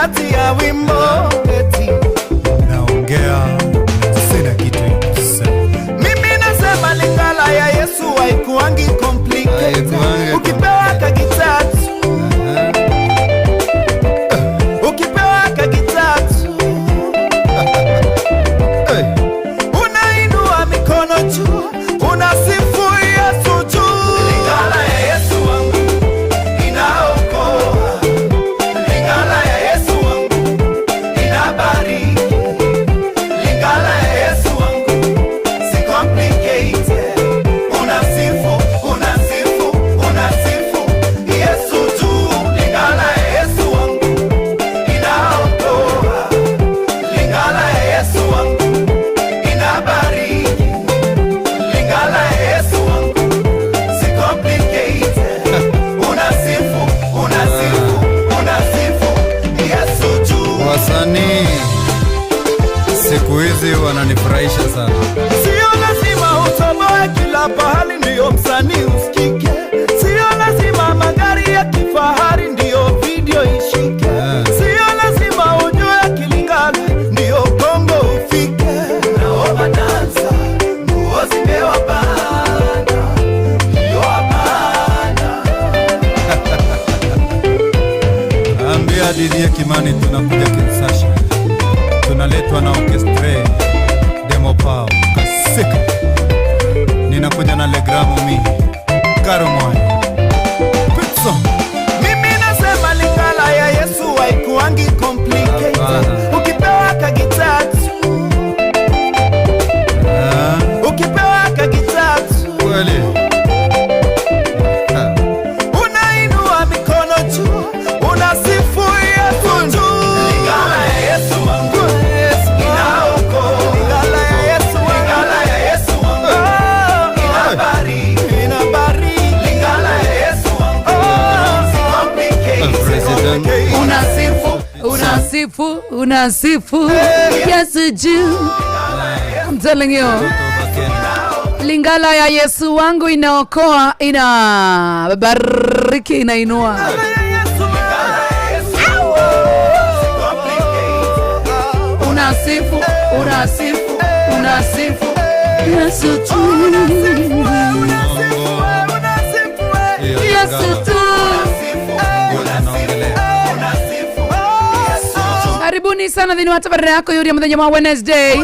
Katikati ya wimbo eti Naongea sina kitu ya kusema. Mimi nasema Lingala ya Yesu haikuangi complicated. Haikuangi. Ukipewa kagitatu, ukipewa kagitatu, Hey. unainua mikono juu, unasifu Yesu juu. Lingala ya Yesu wangu inaokoa, Lingala ya Yesu wangu inabariki, Lingala ya Yesu wangu si complicated. Unasifu, unasifu, unasifu Yesu juu. Lingala ya Yesu wangu inaokoa, Lingala ya Yesu wangu inabariki, Lingala ya Yesu wangu si complicated. Unasifu, unasifu, unasifu Yesu juu. Wasanii siku hizi wananifurahisha sana. Sio lazima utoboe kila pahali ndiyo msanii usikike. Sio lazima magari ya kifahari ndiyo video ishike. Sio lazima ujue Kilingala ndiyo Kongo ufike. Naomba dansa, nguo zimewabana, ndiyo hapana. Ambia Didier Kimani tunakuja Kinshasa, tunaletwa na Orchestre Demopao Kasika. Ninakuja na Legramo mi Karomoi Pitso. Mimi nasema Lingala ya Yesu haikuangi complicated. Hapana. Ukipewa kagitatu, ukipewa kagitatu Kweli. Ah, unainua mikono juu, unasifu Yesu juu. Lingala ya Yesu wangu inaokoa, Lingala ya Yesu wangu, Lingala ya Yesu wangu inabariki, inabariki. Lingala ya Yesu wangu si complicated. President. Unasifu, Unasifu, unasifu Yesu juu. I'm telling you. Ruto Bakeni. Lingala ya Yesu wangu inaokoa, inabariki, inainua. Unasifu, unasifu, unasifu Yesu tu. Hiyo Yesu Lingala tu. ndio tunaongelea. Karibuni sana thini wa tabarira yako yuria muthenya wa Wednesday,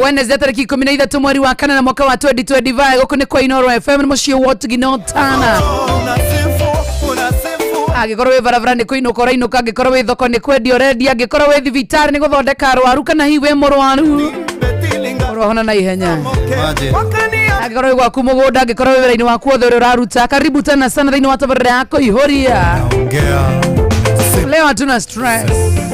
Wednesday tariki 13 mweri wa kana na mwaka wa 2025. Guku ni kwa Inoro FM, ni muciĩ wa ũtugi na ũtana. Angĩkorwo wĩ barabara nĩ kũinũka ũrainũka, angĩkorwo wĩ thoko nĩ kwendia ũrendia, angĩkorwo wĩ thibitarĩ nĩ gũthondeka arwaru, kana hihi wĩ mũrwaru ũrohona na ihenya. Imagine. Angĩkorwo wĩ gwaku mũgũnda, angĩkorwo wĩ wĩra-inĩ waku wothe ũrĩa ũraruta, karibu tena sana thĩinĩ wa tabarira yako ihoria. Naongea sina Leo hatuna stress.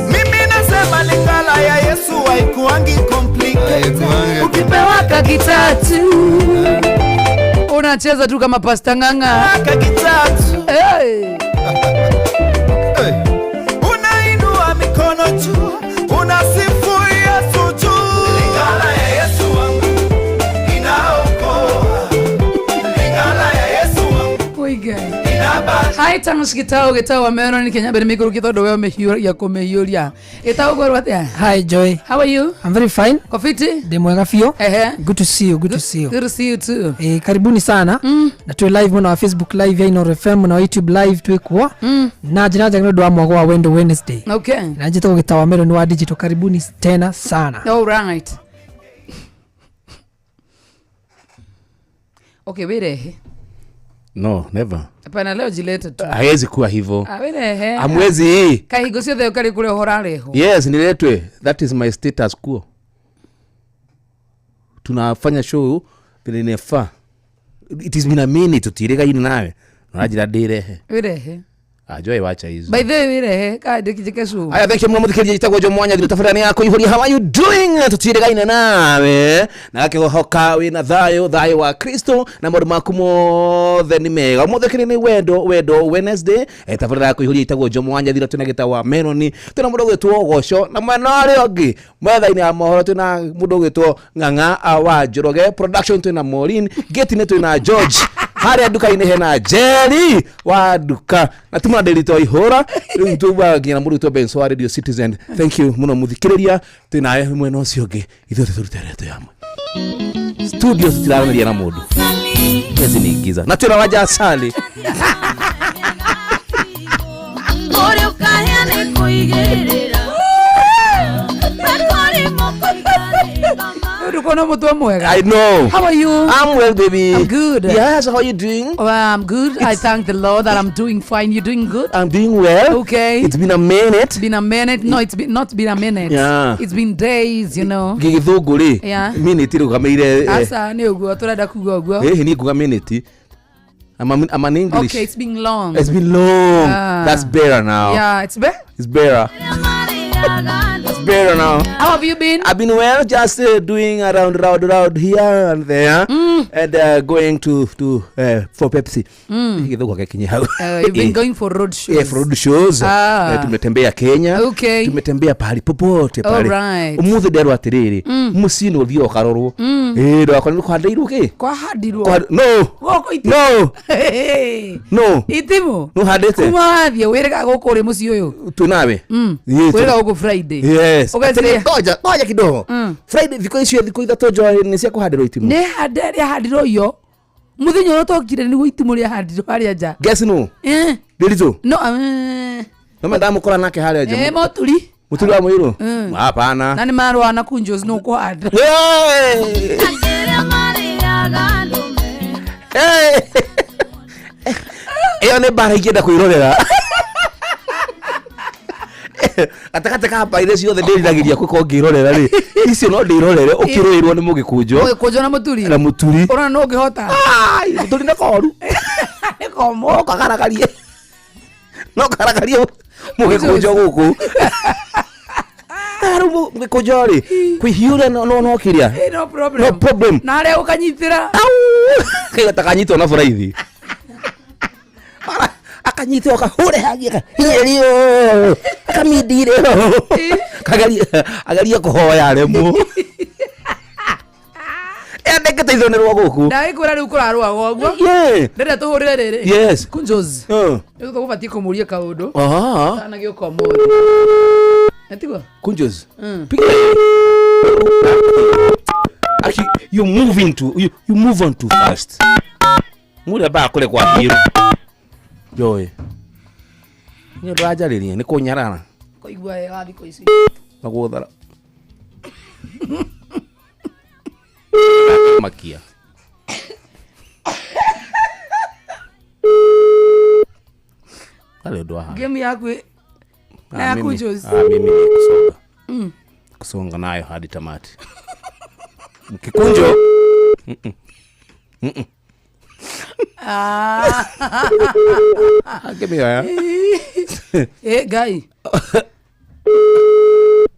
Mimi nasema Lingala ya Yesu haikuangi complicated. Haikuangi. Ukipewa Kakitatu unacheza tu kama Pasta Ng'ang'a. kagitatu, Hey. Hey. unainua mikono juu, unasifu Yesu juu. Lingala ya Yesu wangu inaokoa, Lingala ya Yesu wangu Oigai. inabariki. Hi Tangus gitau gitau wa mero ni Kenya mbere mikuru kithondo we mehiũria kũmĩhiũria gitau gwerwo atia? Hi Joy, How are you? I'm very fine. Kofiti? Ndi mwega biũ. Ehe. Good to see you, good to see you. Good to see you too. Eh, karibuni sana na twĩ live mwena wa Facebook live ya Inoro FM na wa YouTube live twĩ kuo na njĩra njega nĩ ũndũ wa mwago wa Wendo Wednesday na njĩtagwo Gĩtawa Mero nĩ wa digital. Karibuni tena sana. All right. Okay, wirehe. No, never. Hapana, leo jilete tu. Haiwezi kuwa hivyo. Ah, wirehe. Hamwezi. Kahingo ciothe ũkarĩ kũrĩa ũrarehwo. Yes, niletwe. That is my status quo. Tunafanya show vile inafaa. It has been a minute tutirigaini nawe. Unajira ndirehe. Wirehe. Ajoe wacha hizo. By the way, wirehe kandĩkijĩke cu. Aya, thank you muno muthikĩrĩria. Njĩtagwo Joe Mwanya thiri tabarĩra nĩ yako ihoria. How are you doing? Tũtirĩgaine nawe na gakĩhoka wĩna thayũ, thayũ wa Kristo, na maũndũ maku mothe nĩ mega. Ũmũthĩ kĩrĩ nĩ wendo Wednesday. Tabarĩra yako ihoria, ĩtagwo Joe Mwanya thira, twĩna gĩta wa Meroni, twĩna mũndũ ũgwĩtwo Goco, na mwena ũrĩa ũngĩ metha-inĩ ya mohoro twĩna mũndũ ũgwĩtwo Ng'ang'a wa Njoroge production, twĩna Maureen Gate-inĩ, twĩna George. Harĩa nduka-inĩ hena Jerry wa nduka na tuma ndĩritwa ihũra rĩu tuugaga nginya na mũrutwo Benso wa Radio Citizen. Thank you mũno mũthikĩrĩria, twĩ nawe mwena ũcio ũngĩ, ithuothe tũrute reto yamwe studio, tũtiraranĩria na mũndũ ezi ni giza na twĩna Wanja Asali. Ũrĩ ũkahĩa nĩ kũigĩrĩra. Mekũrimũ kũiganĩra. Ndukona mutwe mwega. I know. How are you? I'm well, baby. I'm good. Yes, how are you doing? Well, I'm good. I thank the Lord that I'm doing fine. You're doing good? I'm doing well. Okay. It's been a minute. Been a minute. No, it's been not been a minute. Yeah. It's been days, you know. Gĩgĩthũngũ rĩ, Yeah. minute rũgamĩire Asa nĩ ũguo tũrenda kuga ũguo. ĩhĩ niĩ nguga minute. I'm an English. Okay, it's been long. It's been long. Ah. That's better now. Yeah, it's been. It's better. It's better now. How have you been? I've been well, just doing around, round, round here and there, and going to for Pepsi. Gĩthũngũ gĩkinye hau. You've been going for road shows. Yeah, for road shows. Ah. Tumetembea Kenya. Okay. Tumetembea pahali popote pale. Alright. Umuthi nderwo atiriri, muciĩ nĩ ũthiĩ ũkarorwo. Ĩĩ ndwakwa nĩ kũhandĩirwo kĩ? Kwahandirwo. No. Gũkũ itimu. No. No. Itimu. Nĩ ũhandĩte? Kuma wathiĩ wĩrĩga gũkũ ũrĩ mũciĩ ũyũ. Twĩ nawe. Yes. Wĩrĩga gũkũ Friday. Yes. Ũgeciria- Atĩrĩ, ngoja, ngoja kidogo. Friday thikũ icio thikũ ithatũ njoe nĩ cia kũhandĩrwo itimũ. Nĩ hande rĩahandirwo iyo. Mũthenya ũrĩa tokire nĩguo itimũ rĩahandirwo harĩa nja. Guess no. Eh. Ndĩritũ. No. No ndamũkora nake harĩa nja. Moturi. Mũturi wa mũirũ? Hapana. Na nĩ marũa na kunjos nĩ ũkũhanda. Hey! Akĩrĩa marĩaga ndũme. Hey! Ĩyo nĩ mbara ingĩenda kwĩrorera gatagatĩ ka mbara iria ciothe ndĩriragĩria gũkorwo ngĩrorera rĩ, icio no ndĩrorere ũkĩrũĩrwo nĩ mũgĩkũnjo Mũgĩkũnjo na mũturi. na mũturi. Ũrona nũ ũngĩhota. Ai, mũturi nĩ koru. Nĩ komũ. No kagaragarie, no karagarie mũgĩkũnjo gũkũ. Ah, rĩu mũgĩkũnjo rĩ kwĩhiũria no kĩrĩa. Eh, no problem. No problem. Na harĩa ũkanyitĩra. Kaiga takanyitwo na buraithi. Mara akanyitwo akahure hangi akahinyĩrio akamindire kagaria agaria kũhoya aremwo andĩkĩteithio nĩ rwa gũkũ. Ndagĩkwĩra rĩu kũrarũagwo ũguo. Yeah. Ndĩrenda tũhũrĩre rĩrĩ. Yes. Kunjos. Rĩu tũgũbatiĩ kũmũria kaũndũ. Aha. Tanagĩũka ũmũthĩ. Nĩtiguo? Kunjos. Piga. Actually, you move into you move on too fast. Mũrĩa baa kũrĩ kwa biru. Joy. Nĩ ndũranjarĩria nĩ kũnyarara Kũigua wega thikũ ici. na gũthara. Makia. Arĩ ũndũ wa haha. Game yaku na Ah, ya mimi- Kunjos. ah, mimi ni kusonga. Kusonga nayo hadi tamati. Mkikunjo. Ah. Give me a Eh, Ngai.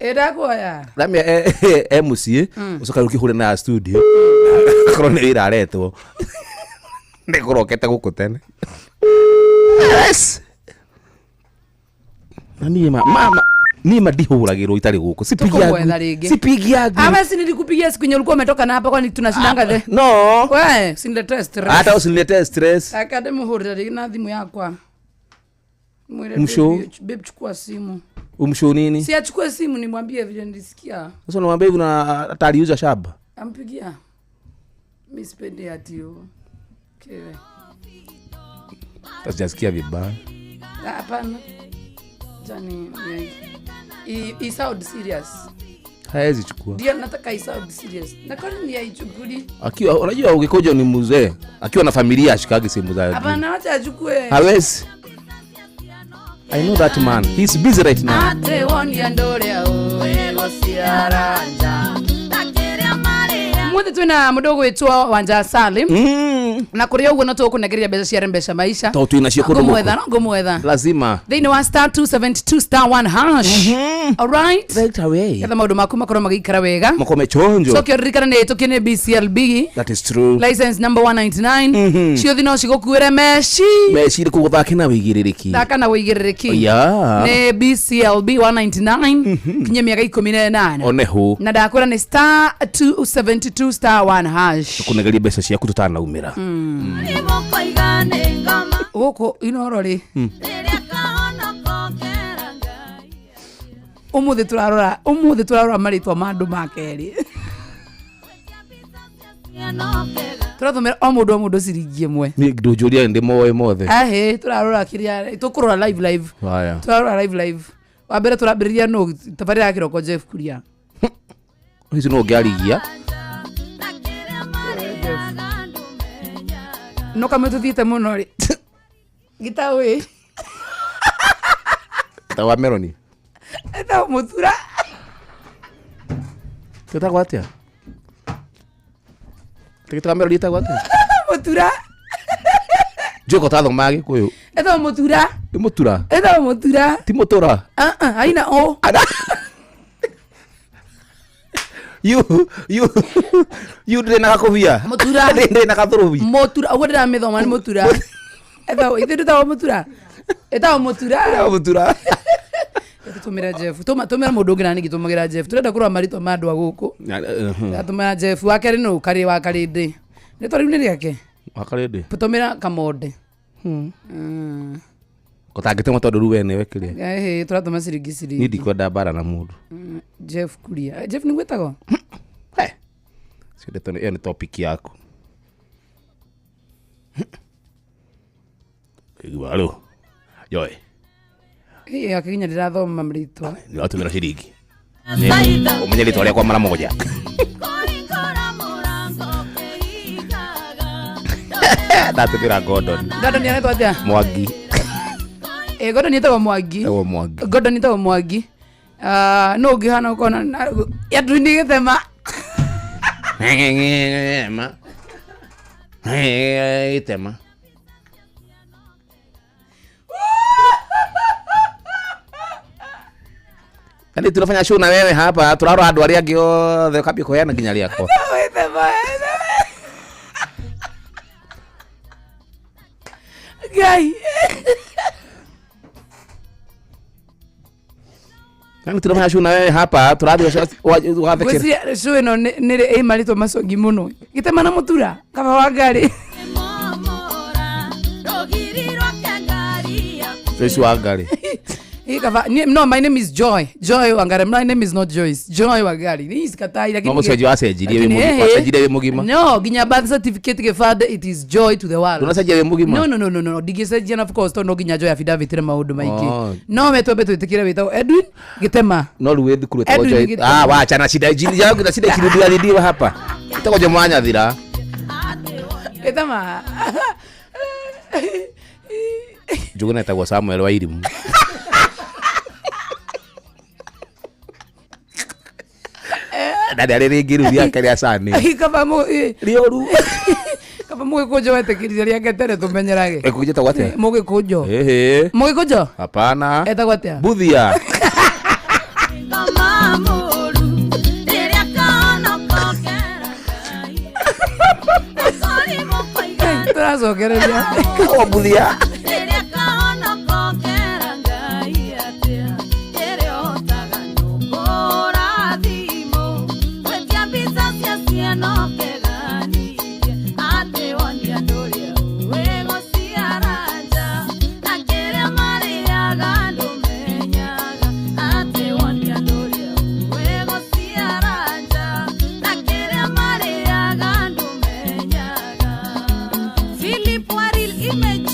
Eh, ndakuoya. Ramia e muciĩ ũcoka rĩu ũkĩhũre na studio akorwo nĩ wĩra aretwo nĩ kũrokete gũkũ tene. Yes. Na niĩ ma ma niĩ ma ndihũragĩrwo itarĩ gũkũ. Tũkũmwetha rĩngĩ. Sipigiagu. Ama si nilikupigia siku yenye ulikuwa umetoka na hapa kwani tunashindanga the. No. We, usiniletee stress. Hata usiniletee stress. Aka ndĩmũhũrĩre rĩngĩ na thimũ yakwa. Mwĩre Mshow. babe, chukua simu. Umshow nini? Si achukue simu nimwambie vile nilisikia. Sasa unamwambia hivi na ataliuza shamba. Ampigia. Mi sipendi ati yo. Kewe. Sijasikia vibaya. Ah, Hapana. Jani i sound serious. Haezi chukua. Ndio nataka i sound serious. Na kwani ni haichukuli? Akiwa unajua ukikojo ni mzee, akiwa na familia ashikage simu za. Hapana, wacha achukue. Hawezi. I know that man. He's busy right now. Ate wonia ndũrĩa ũĩ gũciara nja. Akĩrĩa marĩaga Mũthĩ twĩna mũndũ ũgwĩtwo Wanja Salim. Na kũrĩ ũguo no tũgũkũnengeria mbeca cia mbeca maisha. Tondũ twĩ nacio kũndũ Ngũmwetha, gũkũ. no ngũmwetha. Lazima. Thĩinĩ wa star 272 star 1 hash. Alright. Right away. Getha maũndũ maku makorwo magĩikara wega. Makome chonjo. Cokia ririkana nĩ ĩtũkie nĩ BCLB. That is true. License number 199. Ciũthi no cigũkuĩre meci. Meciri kũgũthake na wĩigĩrĩrĩki. Thaka na wĩigĩrĩrĩki. Yeah. Nĩ BCLB 199 kinyia mĩaka 18. Oneho. Na ndakwĩra nĩ star 272 star 1 hash. Kũnegeria mbeca ciaku tũtanaumĩra. Gũkũ Inoro rĩ, ũmũthĩ tũrarora, ũmũthĩ tũrarora marĩtwa ma andũ ma kerĩ. Tũratũmĩra o mũndũ, o mũndũ ciringi 1. Niĩ ndũnjũria, ndĩ moĩ mothe. Ahĩ, tũrarora kĩrĩa tũkũrora live live. Haya. Tũrarora live live. Wa mbere tũrambĩrĩria nũ? Tabarĩra ya kĩroko, Jeff Kuria. Ici no ũngĩarigia. No kamwe tũthiĩte mũno rĩ, gĩtaũ ĩ. Ta wa Meloni. Etagwo Mũtura. Tĩtagwo atĩa? Tĩgĩtaga Meloni, ĩtagwo atĩa? Mũtura. Njũĩ ko tathomaga Gĩkũyũ. Etagwo Mũtura. Nĩ Mũtura. Etagwo Mũtura. Ti Mũtũra? Ah, ah, haina o. You ndĩrĩ na gakũbia. Mũtura. Ndĩrĩ na gathũrũbi. Mũtura ũguo ndĩramĩthoma nĩ Mũtura. Etagwo, ithuĩ ndĩtagwo Mũtura, ĩtagwo Mũtura. Mũtura. Tũmĩra Jeff, tũmĩra mũndũ ũngĩ, na ningĩ tũmagĩra Jeff. Tũrenda kũrora marĩtwa ma andũ a gũkũ. Tũmĩra Jeff. Wa kerĩ nũ? Karĩ wa Karĩndĩ, rĩtwa rĩu nĩ rĩake. Wakarĩndĩ. Tũmĩra Kamonde. Gũtangĩtũma tondũ rĩu we nĩwe kĩrĩa. Ĩhĩ, tũratũma ciringi Niĩ ciringi. ndikwenda mbara na mũndũ. Jeff Kuria. Jeff nĩ gwĩtagwo. Cio ndeto ĩyo nĩ topic yaku. Igua rĩu Joy. Ĩ, yake nginya ndĩrathoma marĩtwa. Nĩratũmĩra ciringi ũmenye rĩtwa rĩakwa mara moja. Ndatũmĩra Gordon. Gordon aretwo atĩa? Mwangi. Ĩ, Gordon etagwo Mwangi. Etagwo Mwangi. Gordon etagwo Mwangi. Ah, no ũngĩhana ũkona Edwin Gĩthema. Ma gĩtema. Yaani tunafanya show na wewe hapa, turarora andũ arĩa angĩ othe, ũkambia kũheana nginya rĩakwa. Gĩthema. Ngai. Yaani tunafanya show na wewe hapa, tũrathiĩ wathekera. Ngwĩciria show ĩno nĩ ĩ marĩtwa macongi mũno. Gĩtema na Mũtura kaba wa ngari. Joyce Wangari. Ĩ, kaba no, my name is Joy, Joy Wangari. My name is not Joyce, Joy Wangari. Ni sikatai, lakini No mũcenjio wacenjirie wĩ lakini, mũgima, wacenjirie wĩ mũgima. No nginya birth certificate, gĩbandĩ, it is Joy to the world. Ndũnacenjia wĩ mũgima? No, no, no, no, no, ndingĩcenjia na of course, tondũ no nginya njoe affidavit na maũndũ maingĩ. Oh. No we twambe twĩtĩkĩre wĩtagwo Edwin Gĩtema. No rĩu wĩ thukuru ĩtagwo Edwin Joy. Gĩtema. Ah, wacha na shida jini yangu na shida ikirudiwa rudiwa hapa. Ĩtagwo Joy Mwanyathira. Gĩtema. Njuguna ĩtagwo Samuel wa Irimu. Na rĩarĩ rĩngĩ rĩu rĩake rĩa cani. Kaba mũ Rĩoru. Kaba mũgĩkũnjo wetĩkĩrire rĩake tene tũmenyerage. Ĩkũnjĩtagwo atĩa? Mũgĩkũnjo. Ĩhĩ. Mũgĩkũnjo. Hapana. Etagwo atĩa? Buthia. Tũracokereria. O Buthia. Philip Waril image.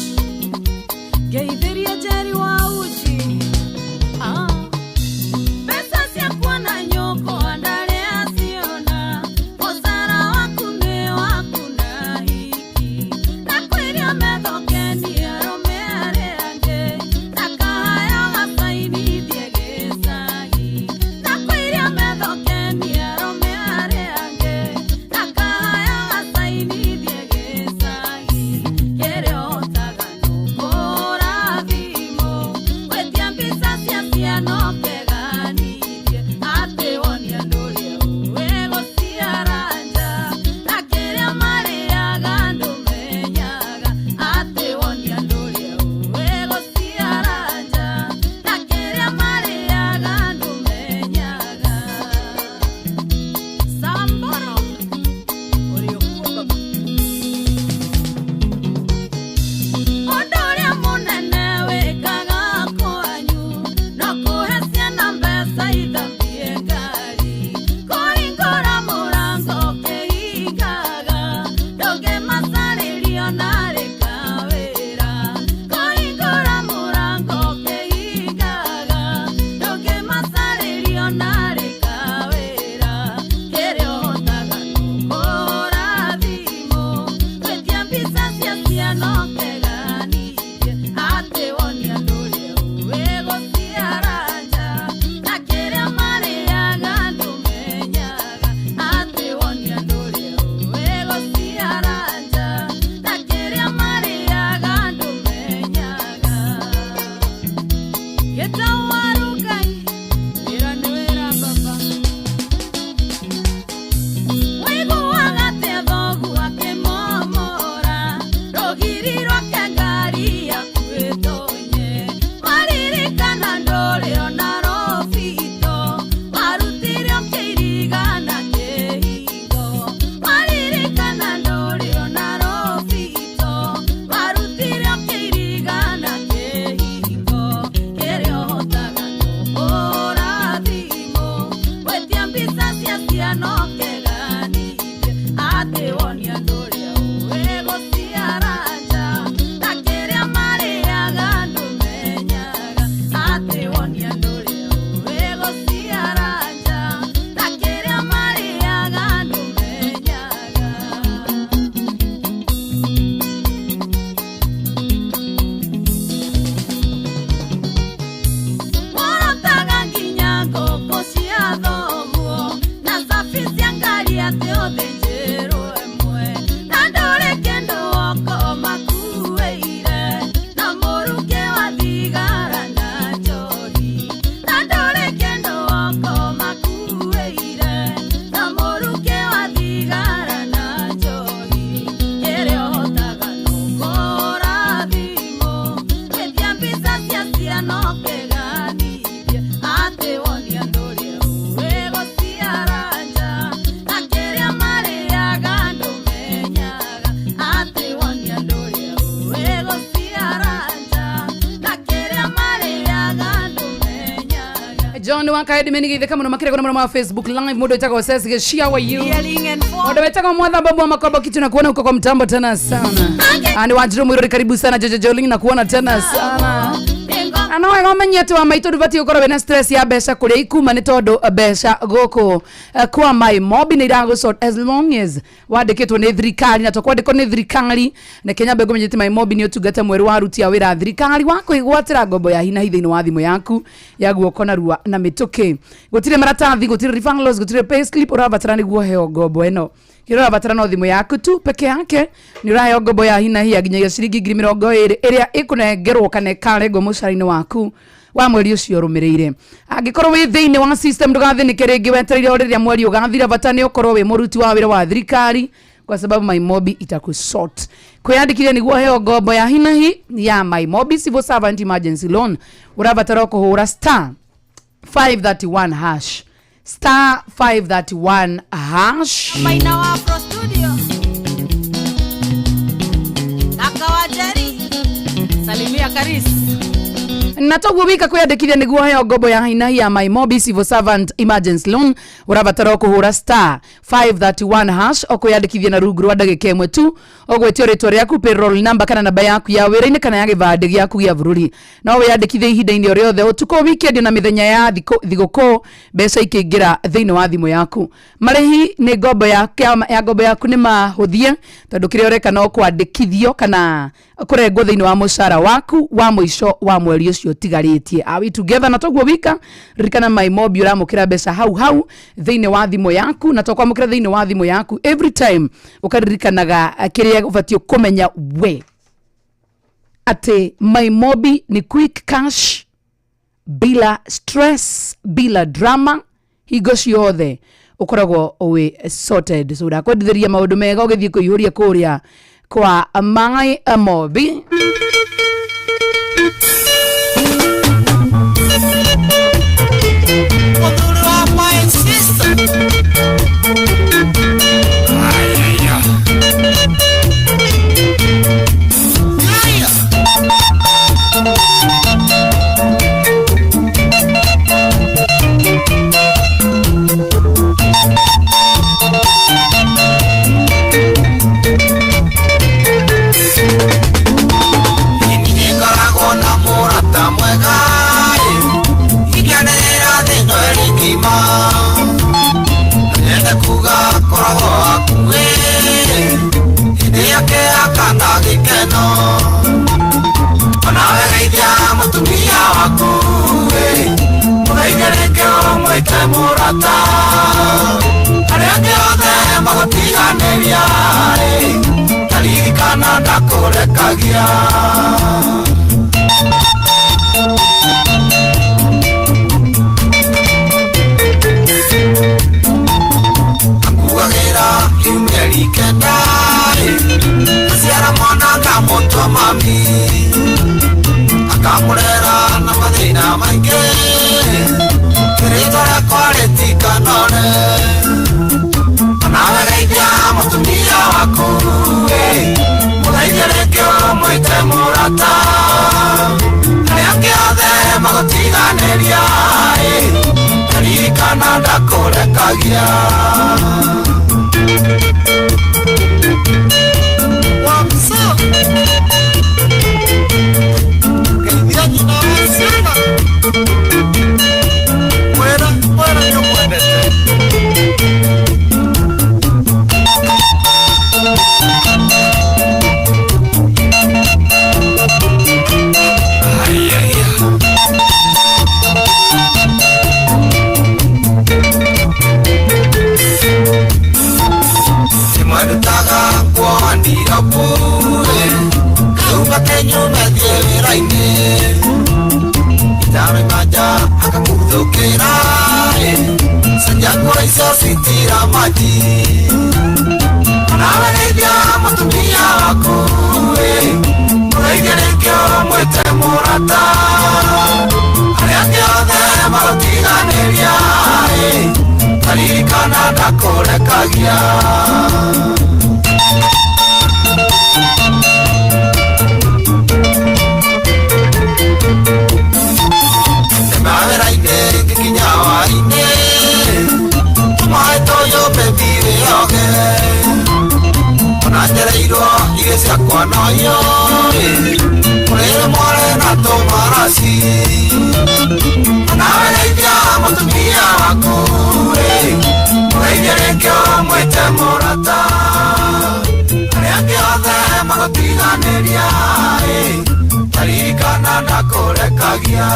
John wakaedi menigithika muno makire kuna wa Facebook live mundu wetagwo Cesc Geshia wa you mundu wetagwo Mwatha Bobo wa Makombo kitu na kuona uko kwa mtambo tena sana. Ani Wanjiru Mwirori karibu sana Jojo Joling na kuona tena sana. Ano wega menye ati wa maitu ndubati gukorwo wina stress ya mbeca kuria ikuma ni tondu mbeca guku kwa my mobi ni iragũ as long as wandikitwo ni thirikari na to kwandikwo ni thirikari na Kenya mbe ngumenyete my mobi ni utungata mweru wa aruti a wira thirikari wa kwigwatira ngombo ya hina hi thiini wa thimu yaku ya guoko na rua na mituki. Gutire maratathi, gutire referrals, gutire payslip urabatara niguo heo ngombo ino. Kĩrĩa ũrabatara no thimũ yaku tu peke yake nĩ ũraheo ngombo ya hina hi ya nginyagia ciringi 20,000 ĩrĩa ĩkũnengerwo kana ĩkarengwo mũcara-inĩ waku wa mweri ũcio ũrũmĩrĩire. Angĩkorwo wĩ thĩinĩ wa system ndũgathĩnĩke rĩngĩ wetereire o rĩrĩa mweri ũgathira, bata nĩ ũkorwo wĩ mũruti wa wĩra wa thirikari kwa sababu MyMobi itakusort. Kwĩyandĩkithia nĩguo heo ngombo ya hina hi ya MyMobi Civil Servant Emergency Loan ũrabatara kũhũra star 531 hash star 531 hash. Maina wa Afro Studio. Kaka wa Jerry. Salimia Karis. Na toguo wika kwiyandikithia niguo heo ngombo ya hina ya MyMobi Civil Servant Emergency Loan ũrabatara kũhũra star 531 hash ũkwiyandikithia na rungu rwa ndagĩka ĩmwe tu ũgwĩtio rĩtwa rĩaku, payroll number kana namba yaku ya wĩra-inĩ kana ya gĩbandĩ gĩaku gĩa bũrũri. No wĩyandĩkithie ihinda-inĩ o rĩothe ũtukũ, weekend na mĩthenya ya thigũkũ mbeca ikĩingĩra thĩinĩ wa thimũ yaku. Marĩhi nĩ ngombo ya ngombo yaku nĩ mahũthie tondũ kĩrĩa ũreka no kwandĩkithio kana kũrengwo thĩinĩ wa mũcara waku wa mũico wa mweri ũcio ũtigarĩtie. Are we together? Na toguo wika ririkana MyMobi ũramũkĩra mbeca hau hau thĩinĩ wa thimũ yaku na tokwamũkĩra thĩinĩ wa thimũ yaku every time ũkaririkanaga kĩrĩa ũbatiĩ kũmenya we atĩ MyMobi ni quick cash bila stress bila drama hingo ciothe ũkoragwo wĩ sorted. So ndakwendithĩria maũndũ mega ũgĩthiĩ kũihũria kũrĩa kwa MyMobi. Ndakũrekagia. Geithia nyina wa ciana. Mwĩre mwĩre nĩũmwendete. Ndĩmwendutaga kuoha ndirobure kauma kenyuma thiĩ wĩra-inĩ itaroima nja akakuthũkĩra cenjia nguo icio citira maji nawe geithia mũtumia waku mũgeithie nĩkĩo mwĩte mũrata arĩa angĩ othe magũtiganĩria taririkana ndakũrekagia. Mawĩra-inĩ ngĩkinya hwaĩ-inĩ tũmaĩ tũyũ baby wĩyoge ona njereirwo irio ciakwa no iũĩ kũrĩrĩ mware na tũmaraci nawe geithia mũtumia waku mũgeithie nĩkĩo mwĩte mũrata arĩa angĩ othe magũtiganĩria taririkana ndakũrekagia.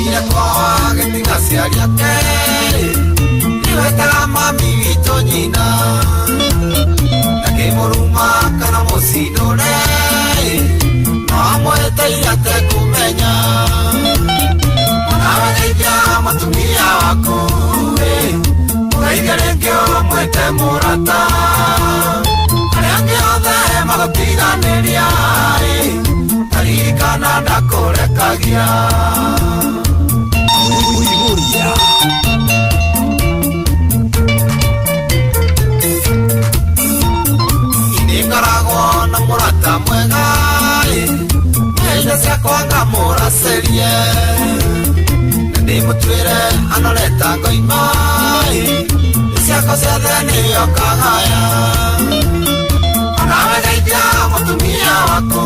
Ire kwa gĩtiga aciari ake nĩwetaga mami witũ nyina ndakĩmũruma kana mũcindũre no amwĩteire atekũmenya nawe geithia mũtumia waku mũgeithie nĩkĩo mwĩte mũrata arĩa angĩ othe magũtiganĩria taririkana ndakũrekagia. Nĩngoragwo na mũrata mwega indo ciakwa ngamũracerie na ndĩmũtuĩre anoreta ngoima ciakwa ciothe nĩyo kagaya onawe geithia mũtumia waku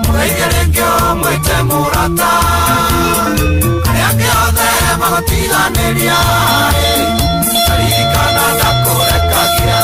mũgeithie nĩkĩo mwĩte mũrata arĩa angĩ othe magũtiganĩria taririkana ndakũrekagia.